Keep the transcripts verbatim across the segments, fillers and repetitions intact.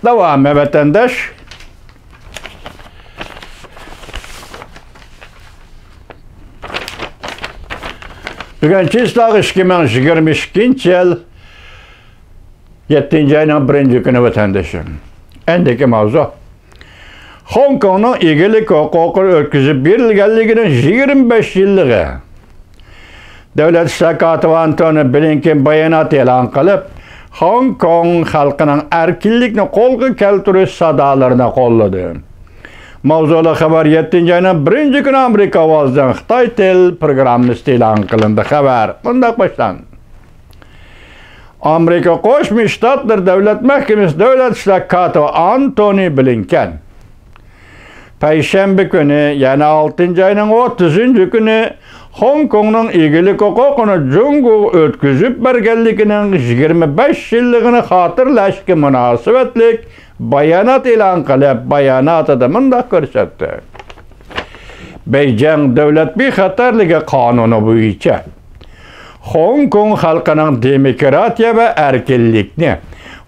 داۋامى ۋەتەنداش. بۈگۈن چىسلاغ ئىككى مىڭ يىگىرمە ئىككىنچى يىل يەتتىنچى ئاينىڭ بىرىنچى كۈنى ۋەتەندىشىم. ئەندىكى ماۋزۇ. خوڭكوڭنىڭ ئىگىلىك ھوقۇقى ئۆتكۈزۈپ بېرىلگەنلىكىنىڭ يىگىرمە بەش يىللىقى. دۆلەت ئىشلار كاتىپى ئانتونى بلىنكېن بايانات ئېلان قىلىپ، خوڭكوڭ خەلقىنىڭ ئەركىنلىكنى قولغا كەلتۈرۈش سادالىرىنى قوللىدى. ماۋزۇلۇق خەۋەر يەتتىنچى ئاينىڭ بىرىنچى كۈنى ئامېرىكا ئاۋازىنىڭ خىتاي تىل پروگراممىسىدا ئېلان قىلىندى. خەۋەر مۇنداق باشلاندى. ئامېرىكا قوشما شتاتلىرى دۆلەت مەھكىمىسى دۆلەت ئىشلار كاتىپى ئانتونى بلىنكېن پەيشەنبە كۈنى، يەنى ئالتىنچى ئاينىڭ ئوتتۇزىنچى كۈنى خوڭكوڭنىڭ ئىگىلىك ھوقۇقىنى جۇڭگوغا ئۆتكۈزۈپ بەرگەنلىكىنىڭ يىگىرمە بەش يىللىقىنى خاتىرىلەشكە مۇناسىۋەتلىك بايانات ئېلان قىلىپ، باياناتىدا مۇنداق كۆرسەتتى. بېيجىڭ دۆلەت بىخەتەرلىكى قانۇنى بويىچە خوڭكوڭ خەلقىنىڭ دېموكراتىيە ۋە ئەركىنلىكنى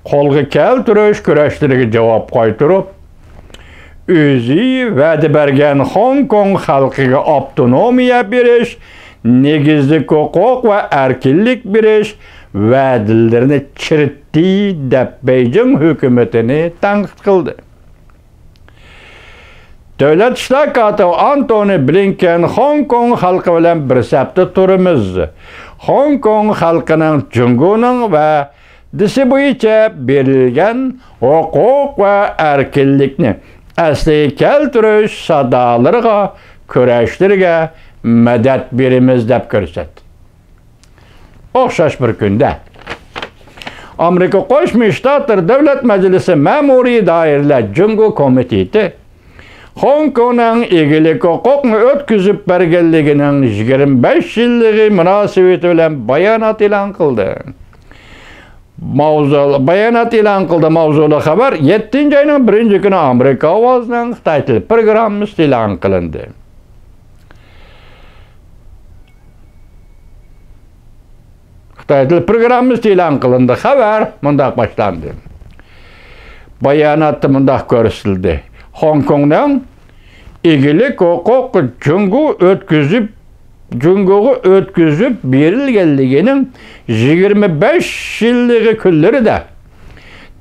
قولغا كەلتۈرۈش كۈرەشلىرىگە جاۋاب قايتۇرۇپ، ئۆزى ۋەدە بەرگەن خوڭكوڭ خەلقىگە ئاپتونومىيە بېرىش، نېگىزلىك ھوقۇق ۋە ئەركىنلىك بېرىش ۋەدىلىرىنى چىرىتتى، دەپ بېيجىڭ ھۆكۈمىتىنى تەنقىد قىلدى. دۆلەت ئىشلار كاتىپى ئانتونى بلىنكېن خوڭكوڭ خەلقى بىلەن بىر سەپتە تۇرىمىز. خوڭكوڭ خەلقىنىڭ جۇڭگونىڭ ۋەدىسى بويىچە بېرىلگەن ھوقۇق ۋە ئەركىنلىكنى ئەسلىگە كەلتۈرۈش سادالىرىغا كۈرەشلىرىگە مەدەت بېرىمىز، دەپ كۆرسەتتى. ئوخشاش بىر كۈندە، ئامېرىكا قوشما شتاتلىرى دۆلەت مەجلىسى مەمۇرىي دائىرىلەر جۇڭگو كومىتېتى خوڭكوڭنىڭ ئىگىلىك ھوقۇقنى ئۆتكۈزۈپ بەرگەنلىكىنىڭ يىگىرمە بەش يىللىقى مۇناسىۋىتى بىلەن بايانات ئېلان قىلدى. ماۋزۇ، بايانات ئېلان قىلدى. ماۋزۇلۇق خەۋەر يەتتىنچى ئاينىڭ بىرىنچى كۈنى ئامېرىكا ئاۋازىنىڭ خىتاي تىل پروگراممىسىدا ئېلان قىلىندى. خىتاي تىل پروگراممىسى ئېلان قىلىندى. خەۋەر مۇنداق باشلاندى. باياناتتا مۇنداق كۆرسىتىلدى: خوڭكوڭنىڭ ئىگىلىك ھوقۇقى جۇڭگو ئۆتكۈزۈپ، جۇڭگوغا ئۆتكۈزۈپ بېرىلگەنلىكىنىڭ يىگىرمە بەش يىللىقى كۈنلىرىدە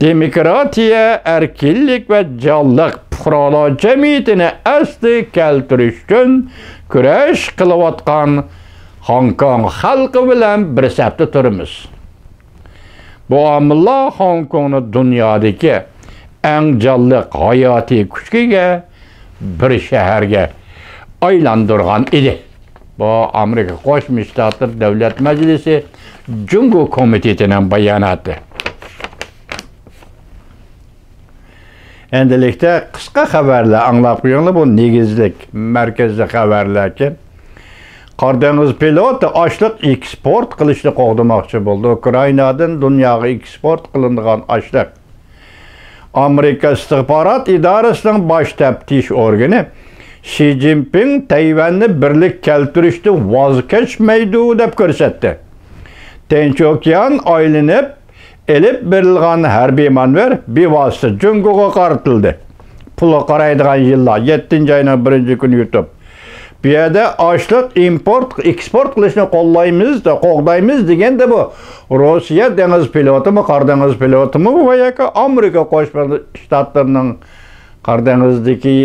دېموكراتىيە، ئەركىنلىك ۋە جانلىق پۇقرالار جەمئىيىتىنى ئەسلىگە كەلتۈرۈش ئۈچۈن كۈرەش قىلىۋاتقان خوڭكوڭ خەلقى بىلەن بىر سەپتە تۇرىمىز. بۇ ئامىللار خوڭكوڭنى دۇنيادىكى ئەڭ جانلىق ھاياتىي كۈچكە ئىگە بىر شەھەرگە ئايلاندۇرغان ئىدى. بۇ ئامېرىكا قوشما شتاتلىرى دۆلەت مەجلىسى جۇڭگو كومىتېتىنىڭ باياناتى. ئەمدىلىكتە قىسقا خەۋەرلەر ئاڭلاپ قويۇڭلار، بۇ نېگىزلىك، مەركەزلىك خەۋەرلەركەن. قارا دېڭىز پلوتى ئاشلىق ئېكسپورت قىلىشنى قوغدىماقچى بولدى. ئۇكرائىنادىن دۇنياغا ئېكسپورت قىلىنىدىغان ئاشلىق. ئامېرىكا ئىستىخبارات ئىدارىسىنىڭ باش تەپتىش ئورگىنى شى جىنپىڭ تەيۋەننى بىرلىككە كەلتۈرۈشتىن ۋاز كەچمەيدۇ، دەپ كۆرسەتتى. تىنچ ئوكيان ئايلىنىپ ئېلىپ بېرىلغان ھەربىي مانېۋىر بىۋاسىتە جۇڭگوغا قارىتىلدى. پۇلغا قارايدىغان يىللار، يەتتىنچى ئاينىڭ بىرىنچى كۈنى يۇتۇپ، بۇ يەردە ئاشلىق ئىمپورت، ئېكسپورت قىلىشنى قوللايمىز، قوغدايمىز دېگەندە، بۇ روسىيە دېڭىز پلوتىمۇ، قارا دېڭىز پلوتىمۇ ۋە ياكى ئامېرىكا قوشما شتاتلىرىنىڭ قارا دېڭىزدىكى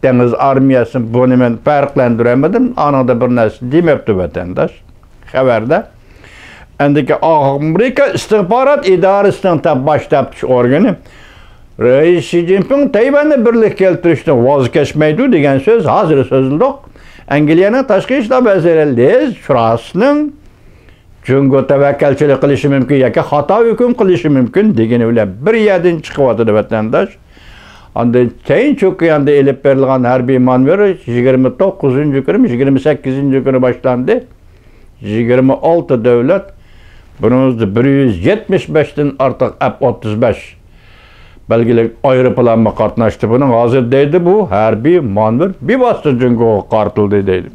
دېڭىز ئارمىيەسى، بۇنى مەن پەرقلەندۈرەلمىدىم. ئانىڭدا بىر نەرسە دېمەپتۇ ۋەتەنداش خەۋەردە. ئەندىكى ئامېرىكا ئىستىخبارات ئىدارىسىنىڭ تە-، باش تەپتىش ئورگىنى رەئىس شى جىنپىڭ تەيۋەننى بىرلىككە كەلتۈرۈشتىن ۋاز كەچمەيدۇ دېگەن سۆز ھازىر سۆزلىدۇق. ئەنگلىيەنىڭ تاشقى ئىشلار ۋەزىرى لىز تراسنىڭ جۇڭگو تەۋەككەلچىلىك قىلىشى مۇمكىن ياكى خاتا ھۆكۈم قىلىشى مۇمكىن دېگىنى بىلەن بىر يەردىن چىقىۋاتىدۇ ۋەتەنداش. ئاندىن تىنچ ئوكياندا ئېلىپ بېرىلغان ھەربىي مانېۋىر يىگىرمە توققۇزىنچى كۈنى، يىگىرمە سەككىزىنچى كۈنى باشلاندى. يىگىرمە ئالتە دۆلەت، بۇنىڭدا بىر يۈز يەتمىش بەشتىن ئارتۇق ئەپ ئوتتۇز بەش بەلگىلىك ئايروپىلانمۇ قاتناشتى. بۇنىڭ ھازىر دەيدۇ، بۇ ھەربىي مانېۋىر بىۋاسىتە جۇڭگوغا قارىتىلدى دەيدۇ.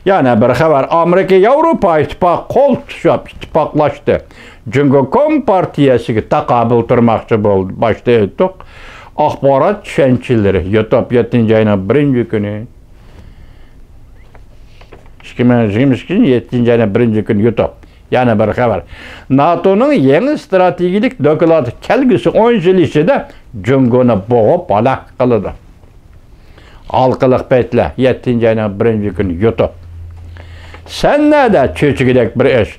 يەنە بىر خەۋەر، ئامېرىكا ياۋروپا ئىتتىپاقى قول تۇتۇشۇپ ئىتتىپاقلاشتى. جۇڭگو كومپارتىيەسىگە تاقابىل تۇرماقچى بولدى. باشتا ئېيتتۇق، ئاخبارات چۈشەنچىلىرى، يۇتۇپ، يەتتىنچى ئاينىڭ بىرىنچى كۈنى، ئىككى مىڭ يىگىرمە ئىككىنچى يىل يەتتىنچى ئاينىڭ بىرىنچى كۈنى يۇتۇپ. يەنە بىر خەۋەر، ناتونىڭ يېڭى ئىستراتېگىيەلىك دوكلاتى كەلگۈسى ئون يىل ئىچىدە جۇڭگونى بوغۇپ ھالاك قىلىدۇ. ھالقىلىق پەيتلەر، يەتتىنچى ئاينىڭ بىرىنچى كۈنى يۇتۇپ. سەن نەدە؟ چۆچۈگىدەك بىر ئىش.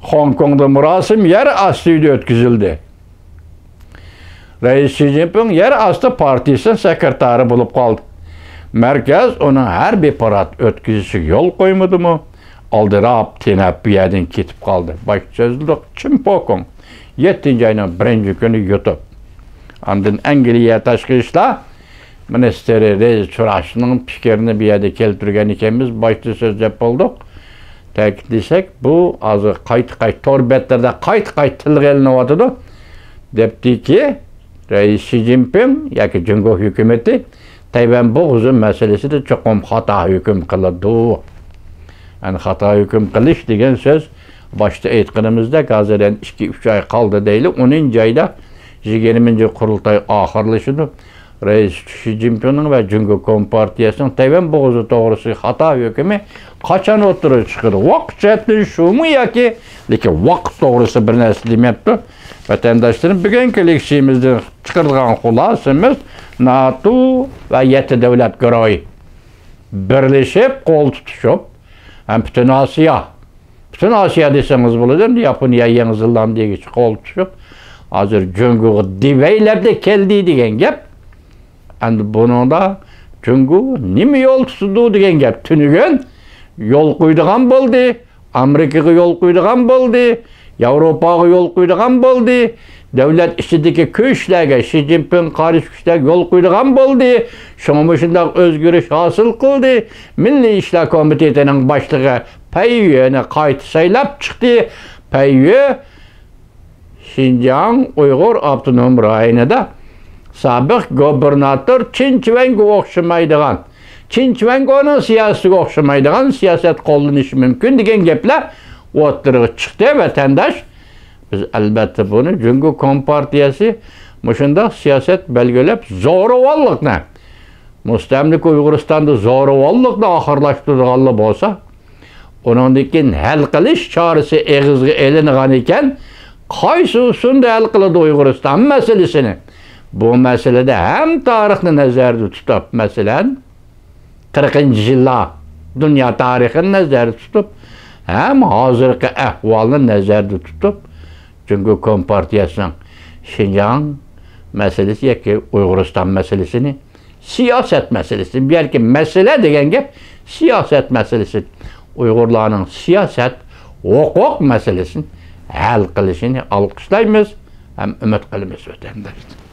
خوڭكوڭدا مۇراسىم يەر ئاستى ئۆيدە ئۆتكۈزۈلدى. رەئىس شى جىنپىڭ يەر ئاستى پارتىيىسىنىڭ سېكرېتارى بولۇپ قالدى. مەركەز ئۇنىڭ ھەربىي پارات ئۆتكۈزۈشىگە يول قويمىدىمۇ؟ ئالدىراپ، تېنەپ بۇ يەردىن كېتىپ قالدى. باش سۆزلىدۇق، چىن پوكۇڭ. يەتتىنچى ئاينىڭ بىرىنچى كۈنى يۇتۇپ. ئاندىن ئەنگلىيە تاشقى ئىشلار مىنىستىرى رىز چۇراشنىڭ پىكرىنى بۇ يەردە كەلتۈرگەن ئىكەنمىز، باشتا سۆزلەپ بولدۇق. تەكىتلىسەك، بۇ ھازىر قايتا-قايتا تور بەتلىرىدە قايتا-قايتا تىلغا ئېلىنىۋاتىدۇ. دەپتىكى، رەئىس شى جىنپىڭ ياكى جۇڭگو ھۆكۈمىتى تەيۋەن بوغۇزى مەسىلىسىدە چوقۇم خاتا ھۆكۈم قىلىدۇ. يەنى خاتا ھۆكۈم قىلىش دېگەن سۆز، باشتا ئېيتقىنىمىزدەك، ھازىر يەنە ئىككى، ئۈچ ئاي قالدى دەيلى، ئونىنچى ئايدا يىگىرمىنچى قۇرۇلتاي ئاخىرلىشىدۇ. رەئىس شى جىنپىڭنىڭ ۋە جۇڭگو كومپارتىيەسىنىڭ تەيۋەن بوغۇزى توغرىسىدىكى خاتا ھۆكمى قاچان ئوتتۇرىغا چىقىدۇ؟ ۋاقىت جەھەتتىن شۇمۇ ياكى؟ لېكىن ۋاقىت توغرىسىدا بىر نەرسە دېمەپتۇ. ۋەتەنداشلىرىم، بۈگۈنكى لېكسىيىمىزدىن چىقىرىدىغان خۇلاسىمىز، ناتو ۋە يەتتە دۆلەت گۇرۇھى بىرلىشىپ، قول تۇتۇشۇپ، ھەم پۈتۈن ئاسىيا، پۈتۈن ئاسىيا دېسىڭىز بولىدۇ، ئەمدى ياپونىيە، يېڭى زېلاندىيەگىچە قول تۇتۇشۇپ، ھازىر جۇڭگوغا دېۋەيلەردە كەلدى دېگەن گەپ. ئەمدى بۇنىڭدا جۇڭگو نېمە يول تۇتىدۇ دېگەن گەپ. تۈنۈگۈن يول قويىدىغان بولدى، ئامېرىكىغا يول قويىدىغان بولدى، ياۋروپاغا يول قويىدىغان بولدى، دۆلەت ئىچىدىكى كۈچلەرگە، شى جىنپىڭغا قارشى كۈچلەرگە يول قويىدىغان بولدى. شۇڭا مۇشۇنداق ئۆزگىرىش ھاسىل قىلدى. مىللىي ئىشلار كومىتېتىنىڭ باشلىقى پەي يۆنى قايتا سايلاپ چىقتى. پەي يۆ شىنجاڭ ئۇيغۇر ئاپتونوم رايونىدا سابىق گۇبېرناتور چېن چىۋەنگە ئوخشىمايدىغان، چېن چىۋەنگونىڭ سىياسىتىگە ئوخشىمايدىغان سىياسەت قوللىنىشى مۇمكىن دېگەن گەپلەر ئوتتۇرىغا چىقتى، ۋەتەنداش. بىز، ئەلبەتتە، بۇنى جۇڭگو كومپارتىيەسى مۇشۇنداق سىياسەت بەلگىلەپ، زورىۋاللىقنى، مۇستەملىكە ئۇيغۇرىستاندا زورىۋاللىقنى ئاخىرلاشتۇرىدىغانلا بولسا، ئۇنىڭدىن كېيىن ھەل قىلىش چارىسى ئېغىزغا ئېلىنغان ئىكەن، قايسى ئۇسۇلدا ھەل قىلىدۇ ئۇيغۇرىستان مەسىلىسىنى؟ بۇ مەسىلىدە ھەم تارىخنى نەزەردە تۇتۇپ، مەسىلەن، قىرىقىنچى يىللار دۇنيا تارىخىنى نەزەردە تۇتۇپ، ھەم ھازىرقى ئەھۋالنى نەزەردە تۇتۇپ، جۇڭگو كومپارتىيەسىنىڭ شىنجاڭ مەسىلىسى ياكى ئۇيغۇرىستان مەسىلىسىنى، سىياسەت مەسىلىسى، بۇ يەردىكى مەسىلە دېگەن گەپ سىياسەت مەسىلىسى، ئۇيغۇرلارنىڭ سىياسەت، ھوقۇق مەسىلىسىنى ھەل قىلىشىنى ئالقىشلايمىز ھەم ئۈمىد قىلىمىز، ۋەتەنداشلار.